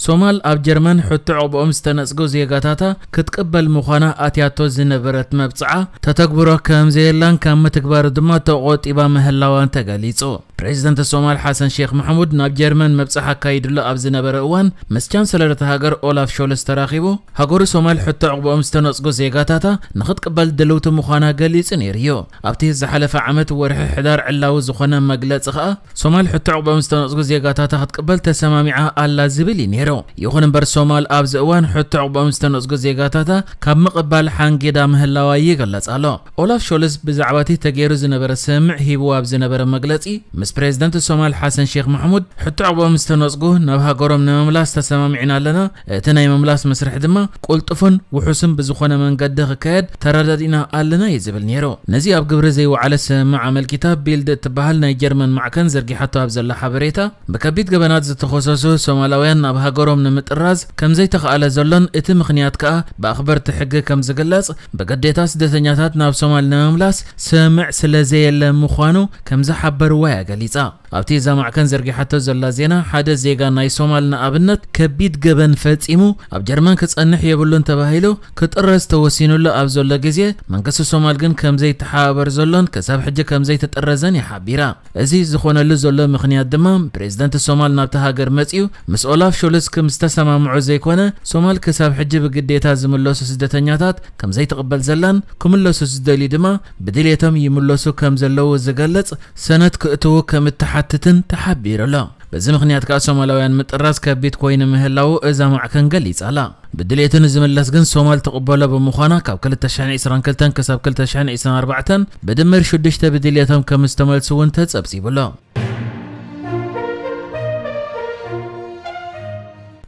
ሶማል ኣብ ጀርመን ሕቶ ዕቑቦም ዝተነጽጉ ዜጋታታ ክትቅበል ምዃና ኣትያቶ ዝነበረት መብጽዓ ተተግብሮ ከም ዘየላን ካብ ምትግባሩ ድማ ተቖጢባ ምህላዋን ተገሊጹ። ፕሬዚደንት ሶማል ሓሰን ሼክ መሕሙድ ናብ ጀርመን መብጽዓ ኣካይድሉ ኣብ ዝነበረ እዋን ምስ ቻንሰለር እታ ሃገር ኦላፍ ሾልስ ተራኺቡ፣ ሃገሩ ሶማል ሕቶ ዕቑቦም ዝተነጽጉ ዜጋታታ ንኽትቅበል ድልውቲ ምዃና ገሊጹ ነይሩ እዩ። ኣብቲ ዝሓለፈ ዓመት ወርሒ ሕዳር ዕላዊ ዝኾነ መግለጺ ከኣ ሶማል ሕቶ ዕቑቦም ዝተነጽጉ ዜጋታታ ክትቅበል ተሰማሚዓ ኣላ ዝብል እዩ ነይሩ። ይኹን እምበር ሶማል ኣብዚ እዋን ሕቶ ዕቑቦም ዝተነጽጉ ዜጋታታ ካብ ምቕባል ሓንጊዳ ምህላዋ ይግለጽ ኣሎ። ኦላፍ ሾልስ ብዛዕባ እቲ ተገይሩ ዝነበረ ስምምዕ ሂብዎ ኣብ ዝነበረ መግለጺ፣ ምስ ፕሬዚደንት ሶማል ሓሰን ሼክ መሕሙድ ሕቶ ዕቑቦም ዝተነጽጉ ናብ ሃገሮም ንምምላስ ተሰማሚዕና ኣለና። እቲ ናይ ምምላስ መስርሕ ድማ ቅልጡፍን ውሑስን ብዝኾነ መንገዲ ክካየድ ተረዳዲእና ኣለና እዩ ዝብል ነይሩ። ነዚ ኣብ ግብሪ ዘይወዓለ ስምምዕ ኣመልኪታ ቢልድ እትበሃል ናይ ጀርመን ማዕከን ዘርጊሓቶ ኣብ ዘላ ሓበሬታ፣ ብከቢድ ገበናት ዝተኸሰሱ ሶማላውያን ናብ ሃገሮም ንምጥራዝ ከም ዘይተኻእለ ዘሎን እቲ ምኽንያት ከኣ ብኣኽበርቲ ሕጊ ከም ዝግለጽ፣ ብግዴታ ስደተኛታት ናብ ሶማል ንምምላስ ስምምዕ ስለ ዘየለ ምዃኑ ከም ዝሓበርዋ እያ ገሊጻ። ኣብቲ እዛ ማዕከን ዘርጊሓቶ ዘላ ዜና፣ ሓደ ዜጋ ናይ ሶማል ንኣብነት ከቢድ ገበን ፈጺሙ ኣብ ጀርመን ክጸንሕ የብሉን ተባሂሉ ክጥረዝ ተወሲኑሉ ኣብ ዘሎ ግዜ፣ መንግስቲ ሶማል ግን ከም ዘይተሓባበር ዘሎን ክሳብ ሕጂ ከም ዘይተጠረዘን እያ ሓቢራ። እዚ ዝኾነሉ ዘሎ ምኽንያት ድማ፣ ፕሬዚደንት ሶማል ናብቲ ሃገር መጺኡ ምስ ኦላፍ ሾልስ ከም ዝተሰማምዑ ዘይኮነ፣ ሶማል ክሳብ ሕጂ ብግዴታ ዝምለሱ ስደተኛታት ከም ዘይትቕበል ዘላን ክምለሱ ዝደልዩ ድማ ብድልየቶም ይምለሱ ከም ዘለዉ ዝገልጽ ሰነድ ክእትዉ ከም እትሓትትን ተሓቢሩ ኣሎ። በዚ ምኽንያት ከኣ ሶማላውያን ምጥራዝ ከቢድ ኮይኑ ምህላዉ እዛ ማዕከን ገሊጻ ኣላ። ብድልየቱ ንዝምለስ ግን ሶማል ትቕበሎ ብምዃና፣ ካብ ክልተ ሽሕን ዕስራን ክልተን ክሳብ ክልተ ሽሕን ዕስራን ኣርባዕተን ብድምር ሽዱሽተ ብድልየቶም ከም ዝተመልሱ እውን ተጸብጺቡ ኣሎ።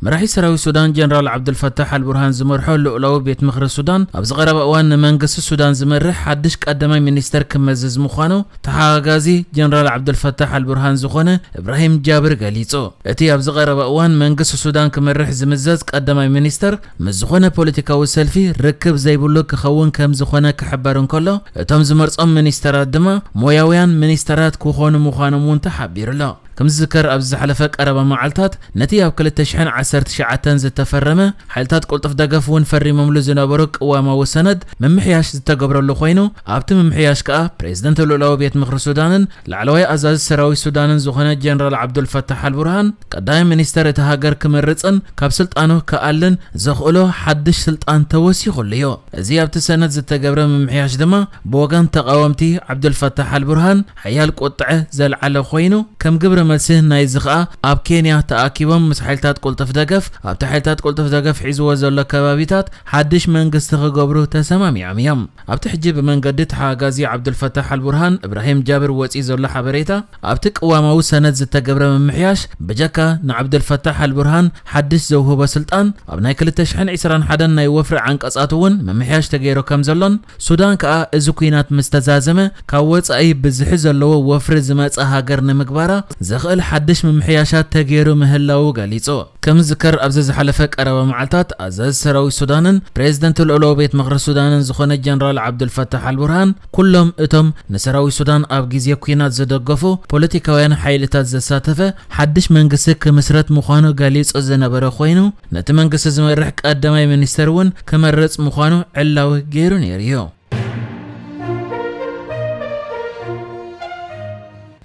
መራሒ ሰራዊት ሱዳን ጀነራል ዓብዱልፈታሕ ኣልቡርሃን ዝመርሖ ልኡላዊ ቤት ምኽሪ ሱዳን ኣብዚ ቀረባ እዋን ንመንግስቲ ሱዳን ዝመርሕ ሓድሽ ቀዳማይ ሚኒስተር ክመዝዝ ምዃኑ ተሓጋጋዚ ጀነራል ዓብዱልፈታሕ ኣልቡርሃን ዝኾነ እብራሂም ጃብር ገሊጹ። እቲ ኣብዚ ቀረባ እዋን መንግስቲ ሱዳን ክመርሕ ዝምዘዝ ቀዳማይ ሚኒስተር ምስ ዝኾነ ፖለቲካዊ ሰልፊ ርክብ ዘይብሉ ክኸውን ከም ዝኾነ ክሕበር እንከሎ፣ እቶም ዝመርጾም ሚኒስተራት ድማ ሞያውያን ሚኒስተራት ክኾኑ ምዃኖም እውን ተሓቢሩ ኣሎ። ከም ዝዝከር፣ ኣብዚ ዝሓለፈ ቀረባ መዓልታት ነቲ ኣብ ክልተ ሽሕን ዓሰርተ ትሽዓተን ዝተፈረመ፣ ሓይልታት ቅልጡፍ ደገፍ እውን ፈሪሞምሉ ዝነበሩ ቅዋማዊ ሰነድ ምምሕያሽ ዝተገብረሉ ኮይኑ፣ ኣብቲ ምምሕያሽ ከኣ ፕሬዚደንት ልኡላዊ ቤት ምኽሪ ሱዳንን ላዕለዋይ ኣዛዚ ሰራዊት ሱዳንን ዝኾነ ጀነራል ዓብዱልፈታሕ ኣልቡርሃን ቀዳማይ ሚኒስተር እታ ሃገር ክመርጽን ካብ ስልጣኑ ክኣልን ዘኽእሎ ሓድሽ ስልጣን ተወሲኹሉ እዩ። እዚ ኣብቲ ሰነድ ዝተገብረ ምምሕያሽ ድማ ብወገን ተቓወምቲ ዓብዱልፈታሕ ኣልቡርሃን ሓያል ቁጥዐ ዘልዓለ ኮይኑ፣ ከም ግብረ መልሲ ናይዚ ኸኣ ኣብ ኬንያ ተኣኪቦም ምስ ሓይልታት ቅልጡፍ ደገፍ ኣብቲ ሓይልታት ቅልጡፍ ደገፍ ሒዝዎ ዘሎ ከባቢታት ሓድሽ መንግስቲ ክገብሩ ተሰማሚዖም እዮም። ኣብቲ ሕጂ ብመንገዲ ተሓጋጋዚ ዓብዱልፈታሕ ኣልቡርሃን እብራሂም ጃብር ወጺኡ ዘሎ ሓበሬታ፣ ኣብቲ ቅዋማዊ ሰነድ ዝተገብረ ምምሕያሽ ብጀካ ንዓብዱልፈታሕ ኣልቡርሃን ሓድሽ ዘውህቦ ስልጣን፣ ኣብ ናይ ክልተ ሽሕን ዕስራን ሓደን ናይ ወፍሪ ዓንቀጻት እውን ምምሕያሽ ተገይሩ ከም ዘሎን፣ ሱዳን ከኣ እዚ ኲናት ምስ ተዛዘመ ካብ ወጻኢ ብዝሒ ዘለዎ ወፍሪ ዝመጽእ ሃገር ንምግባራ ዘኽእል ሓድሽ ምምሕያሻት ተገይሩ ምህላዉ ገሊጹ። ከም ዝዝከር፣ ኣብዚ ዝሓለፈ ቀረባ መዓልታት ኣዛዚ ሰራዊት ሱዳንን ፕሬዚደንት ልኡላዊ ቤት ምኽሪ ሱዳንን ዝኾነ ጀነራል ዓብዱልፈታሕ ኣልቡርሃን፣ ኩሎም እቶም ንሰራዊት ሱዳን ኣብ ግዜ ኲናት ዝደገፉ ፖለቲካውያን ሓይልታት ዘሳተፈ ሓድሽ መንግስቲ ክምስረት ምዃኑ ገሊጹ ዝነበረ ኮይኑ፣ ነቲ መንግስቲ ዝመርሕ ቀዳማይ ሚኒስተር እውን ክመርጽ ምዃኑ ዕላዊ ገይሩ ነይሩ እዩ።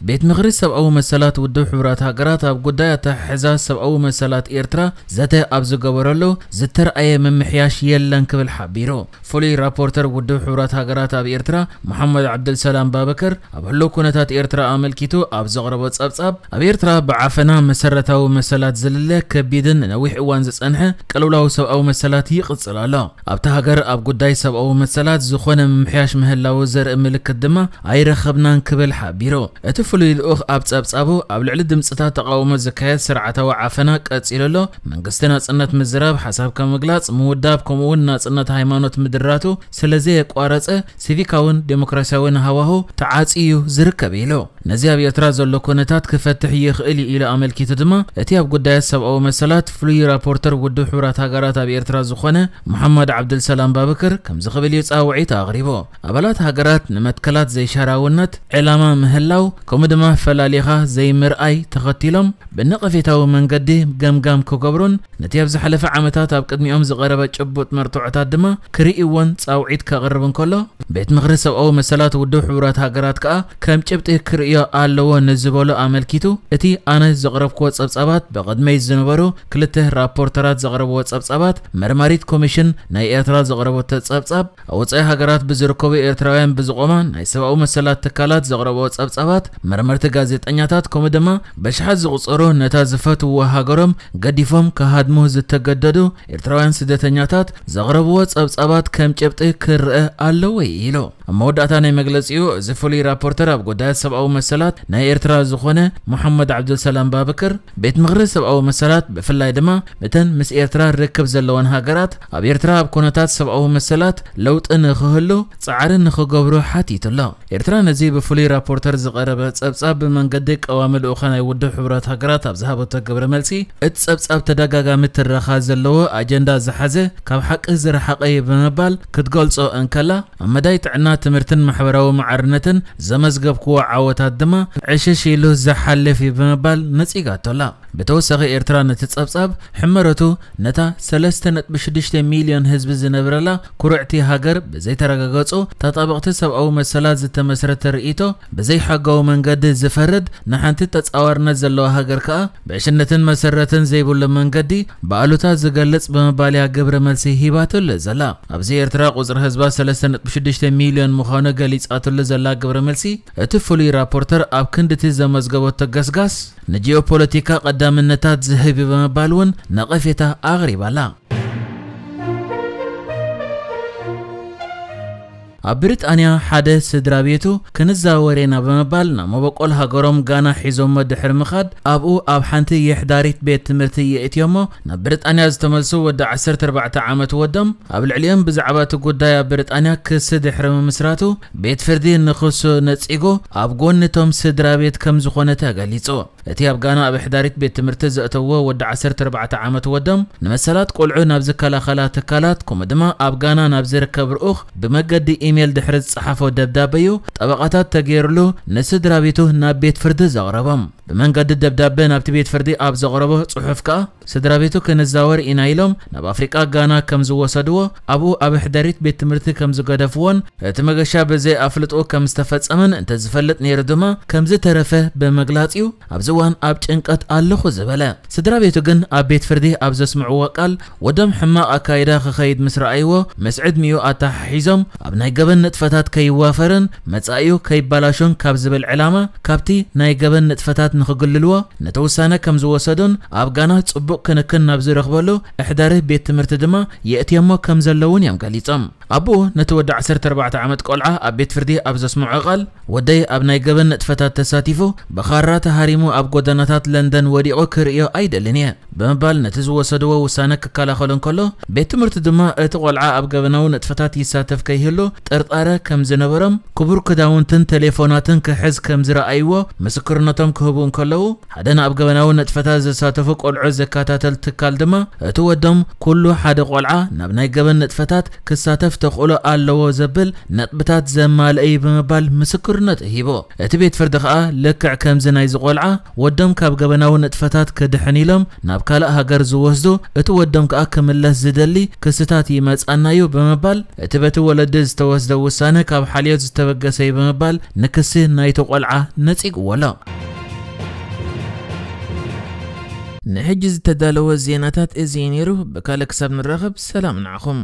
ቤት ምኽሪ ሰብኣዊ መሰላት ውድብ ሕቡራት ሃገራት ኣብ ጉዳይ ኣተሓሕዛ ሰብኣዊ መሰላት ኤርትራ ዘተ ኣብ ዝገበረሉ ዝተርኣየ ምምሕያሽ የለን ክብል ሓቢሩ። ፍሉይ ራፖርተር ውድብ ሕቡራት ሃገራት ኣብ ኤርትራ መሓመድ ዓብደልሰላም ባበከር ኣብ ህሉው ኩነታት ኤርትራ ኣመልኪቱ ኣብ ዘቕረቦ ጸብጻብ፣ ኣብ ኤርትራ ብዓፈና መሰረታዊ መሰላት ዝልለ ከቢድን ነዊሕ እዋን ዝጸንሐ ቅልውላው ሰብኣዊ መሰላት ይቕጽል ኣሎ። ኣብታ ሃገር ኣብ ጉዳይ ሰብኣዊ መሰላት ዝኾነ ምምሕያሽ ምህላዉ ዘርኢ ምልክት ድማ ኣይረኸብናን ክብል ሓቢሩ። እቲ ፍሉይ ልኡኽ ኣብ ጸብጻቡ፣ ኣብ ልዕሊ ድምጽታት ተቓውሞ ዝካየድ ስርዓታዊ ዓፈና ቀጺሉ ኣሎ። መንግስቲ ናጽነት ምዝራብ፣ ሓሳብካ ምግላጽ፣ ምውዳብ፣ ከምኡ'ውን ናጽነት ሃይማኖት ምድራቱ ስለ ዘየቋረጸ፣ ሲቪካውን ዴሞክራሲያውን ሃዋሁ ተዓጽዩ እዩ ዝርከብ ኢሉ። ነዚ ኣብ ኤርትራ ዘሎ ኩነታት ክፈትሕ ይኽእል እዩ ኢሉ ኣመልኪቱ ድማ፣ እቲ ኣብ ጉዳያት ሰብኣዊ መሰላት ፍሉይ ራፖርተር ውድብ ሕቡራት ሃገራት ኣብ ኤርትራ ዝኾነ መሓመድ ዓብደልሰላም ባብክር ከምዚ ክብል እዩ ጻውዒት ኣቕሪቡ። ኣባላት ሃገራት ንመትከላት ዘይሻራውነት ዕላማ ምህላው፣ ድማ ፈላሊኻ ዘይምርኣይ ተኸቲሎም ብነቐፌታዊ መንገዲ ገምጋም ክገብሩን ነቲ ኣብ ዝሓለፈ ዓመታት ኣብ ቅድሚኦም ዝቐረበ ጭቡጥ መርትዖታት ድማ ክርእይዎን ጻውዒት ከቕርብ እንከሎ፣ ቤት ምኽሪ ሰብኣዊ መሰላት ውድብ ሕቡራት ሃገራት ከኣ ከም ጭብጢ ክርእዮ ኣለዎ ንዝበሎ ኣመልኪቱ፣ እቲ ኣነ ዘቕረብክዎ ጸብጻባት ብቕድመይ ዝነበሩ ክልተ ራፖርተራት ዘቕረብዎ ጸብጻባት፣ መርማሪት ኮሚሽን ናይ ኤርትራ ዘቕረበቶ ጸብጻብ፣ ኣብ ወጻኢ ሃገራት ብዝርከቡ ኤርትራውያን ብዝቖማ ናይ ሰብኣዊ መሰላት ትካላት ዘቕረብዎ ጸብጻባት፣ መርመርቲ ጋዜጠኛታት፣ ከምኡ ድማ በሽሓት ዝቑጸሩ ነታ ዝፈትውዎ ሃገሮም ገዲፎም ክሃድሙ ዝተገደዱ ኤርትራውያን ስደተኛታት ዘቕረብዎ ጸብጻባት ከም ጭብጢ ክረአ ኣለዎ ኢሉ። ኣብ መወዳእታ ናይ መግለጺኡ፣ እዚ ፍሉይ ራፖርተር ኣብ ጉዳያት ሰብኣዊ መሰላት ናይ ኤርትራ ዝኾነ መሓመድ ዓብዱልሰላም ባብክር፣ ቤት ምኽሪ ሰብኣዊ መሰላት ብፍላይ ድማ እተን ምስ ኤርትራ ርክብ ዘለወን ሃገራት ኣብ ኤርትራ ኣብ ኩነታት ሰብኣዊ መሰላት ለውጢ ንኽህሉ ጻዕሪ ንኽገብሩ ሓቲቱ ኣሎ። ኤርትራ ነዚ ብፍሉይ ራፖርተር ዝቐረበ ጸብጻብ ብመንገዲ ቀዋሚ ልኡኻ ናይ ውድብ ሕቡራት ሃገራት ኣብ ዝሃበቶ ግብረ መልሲ፣ እቲ ጸብጻብ ተደጋጋሚ ትረኻ ዘለዎ ኣጀንዳ ዝሓዘ ካብ ሓቂ ዝረሓቐ እዩ ብምባል ክትገልጾ እንከላ፣ ኣብ መዳይ ጥዕና፣ ትምህርትን ማሕበራዊ ማዕርነትን ዘመዝገብክዎ ዓወታት ድማ ዕሽሽ ኢሉ ዝሓልፍ እዩ ብምባል ነጺጋቶ ኣላ። ብተወሳኺ ኤርትራ ነቲ ጸብጻብ ሕመረቱ ነታ ሰለስተ ነጥቢ ሽዱሽተ ሚልዮን ህዝቢ ዝነብረላ ኩርዕቲ ሃገር ብዘይተረጋገጹ ተጣበቕቲ ሰብኣዊ መሰላት ዝተመስረተ ርእይቶ ብዘይሓጋዊ መንገዲ ዝፈርድ ንሓንቲ ተጻዋርነት ዘለዋ ሃገር ከኣ ብዕሽነትን መሰረትን ዘይብሉ መንገዲ ብኣሉታ ዝገልጽ ብምባል እያ ግብረ መልሲ ሂባትሉ ዘላ። ኣብዚ ኤርትራ ቁጽሪ ህዝባ ሰለስተ ነጥቢ ሽዱሽተ ሚልዮን ምዃኑ ገሊጻትሉ ዘላ ግብረ መልሲ፣ እቲ ፍሉይ ራፖርተር ኣብ ክንድቲ ዘመዝገበቶ ገስጋስ ንጂኦፖለቲካ ቀዳምነታት ዝህብ እዩ ብምባል እውን ነቐፌታ ኣቕሪባላ። ኣብ ብሪጣንያ ሓደ ስድራ ቤቱ ክንዛወር ኢና ብምባል ናብ መበቆል ሃገሮም ጋና ሒዞሞ ድሕሪ ምኻድ ኣብኡ ኣብ ሓንቲ የሕዳሪት ቤት ትምህርቲ የእትዮሞ። ናብ ብሪጣንያ ዝተመልሱ ወዲ ዓሰርተ ኣርባዕተ ዓመት ወዶም ኣብ ልዕሊኦም ብዛዕባ እቲ ጉዳይ ኣብ ብሪጣንያ ክሲ ድሕሪ ምምስራቱ ቤት ፍርዲ ንኽሱ ነጺጉ ኣብ ጎኒ እቶም ስድራ ቤት ከም ዝኾነ ተገሊጹ። እቲ ኣብ ጋና ኣብ ኣሕዳሪት ቤት ትምህርቲ ዘእተዎ ወዲ ዓሰርተ ኣርባዕተ ዓመት ወዶም ንመሰላት ቆልዑ ናብ ዝከላኸላ ትካላት ከምኡ ድማ ኣብ ጋና ናብ ዝርከብ ርኡኽ ብመገዲ ኢሜል ድሕሪ ዝጸሓፎ ደብዳበ እዩ ጠበቓታት ተገይርሉ ንስድራ ቤቱ ናብ ቤት ፍርዲ ዘቕረቦም። ብመንገዲ ደብዳበ ናብቲ ቤት ፍርዲ ኣብ ዘቕረቦ ጽሑፍ ከኣ ስድራ ቤቱ ክንዛወር ኢና ኢሎም ናብ ኣፍሪቃ ጋና ከም ዝወሰድዎ ኣብኡ ኣብ ኣሕዳሪት ቤት ትምህርቲ ከም ዝገደፍዎን እቲ መገሻ ብዘይ ኣፍልጦ ከም ዝተፈጸመን እንተዝፈልጥ ነይሩ ድማ ከም ዝተረፈ ብምግላጽ እዩ ኣብዚ እዋን ኣብ ጭንቀት ኣለኹ ዝበለ። ስድራ ቤቱ ግን ኣብ ቤት ፍርዲ ኣብ ዘስምዕዎ ቃል ወዶም ሕማቕ ኣካይዳ ክኸይድ ምስ ረኣይዎ ምስ ዕድሚኡ ኣተሓሒዞም ኣብ ናይ ገበን ንጥፈታት ከይዋፈርን መጻኢኡ ከይባላሾን ካብ ዝብል ዕላማ ካብቲ ናይ ገበን ንጥፈታት ንኽግልልዎ ነቲ ውሳነ ከም ዝወሰዱን ኣብ ጋና ጽቡቕ ክንክን ናብ ዝረኽበሉ ኣሕዳሪ ቤት ትምህርቲ ድማ የእትየሞ ከም ዘለውን እዮም ገሊጾም። ኣቦኡ ነቲ ወዲ ዓሰርተ ኣርባዕተ ዓመት ቆልዓ ኣብ ቤት ፍርዲ ኣብ ዘስምዖ ቃል፣ "ወደይ ኣብ ናይ ገበን ንጥፈታት ተሳቲፉ፣ ብኻራ ተሃሪሙ ኣብ ጎደናታት ለንደን ወዲቑ ክርእዮ ኣይደልን እየ" ብምባል ነቲ ዝወሰድዎ ውሳነ ክከላኸሉ እንከሎ፣ ቤት ትምህርቲ ድማ እቲ ቆልዓ ኣብ ገበናዊ ንጥፈታት ይሳተፍ ከይህሉ ጥርጣረ ከም ዝነበሮም፣ ክቡር ክዳውንትን ቴሌፎናትን ክሕዝ ከም ዝረኣይዎ ምስክርነቶም ክህቡ እንከለዉ፣ ሓደ ንኣብ ገበናዊ ንጥፈታት ዝሳተፉ ቆልዑ ዝከታተል ትካል ድማ፣ እቲ ወዶም ኩሉ ሓደ ቆልዓ ናብ ናይ ገበን ንጥፈታት ክሳተፍ ተኽእሎ ኣለዎ ዘብል ነጥብታት ዘማልአ እዩ ብምባል ምስክርነቱ ሂቡ። እቲ ቤት ፍርዲ ከኣ ልክዕ ከምዚ ናይዚ ቆልዓ ወዶም ካብ ገበናዊ ንጥፈታት ክድሕን ኢሎም ናብ ካልእ ሃገር ዝወስዱ፣ እቲ ወዶም ከኣ ክምለስ ዝደሊ ክስታት ይመጽኣና እዩ ብምባል እቲ በቲ ወለዲ ዝተወስደ ውሳነ ካብ ሓልዮት ዝተበገሰ እዩ ብምባል ንክሲ ናይቲ ቆልዓ ነጺግዎ ኣሎ። ንሕጂ ዝተዳለወ ዜናታት እዚ እዩ ነይሩ። ብካልእ ክሳብ ንራኸብ ሰላም ንዓኹም።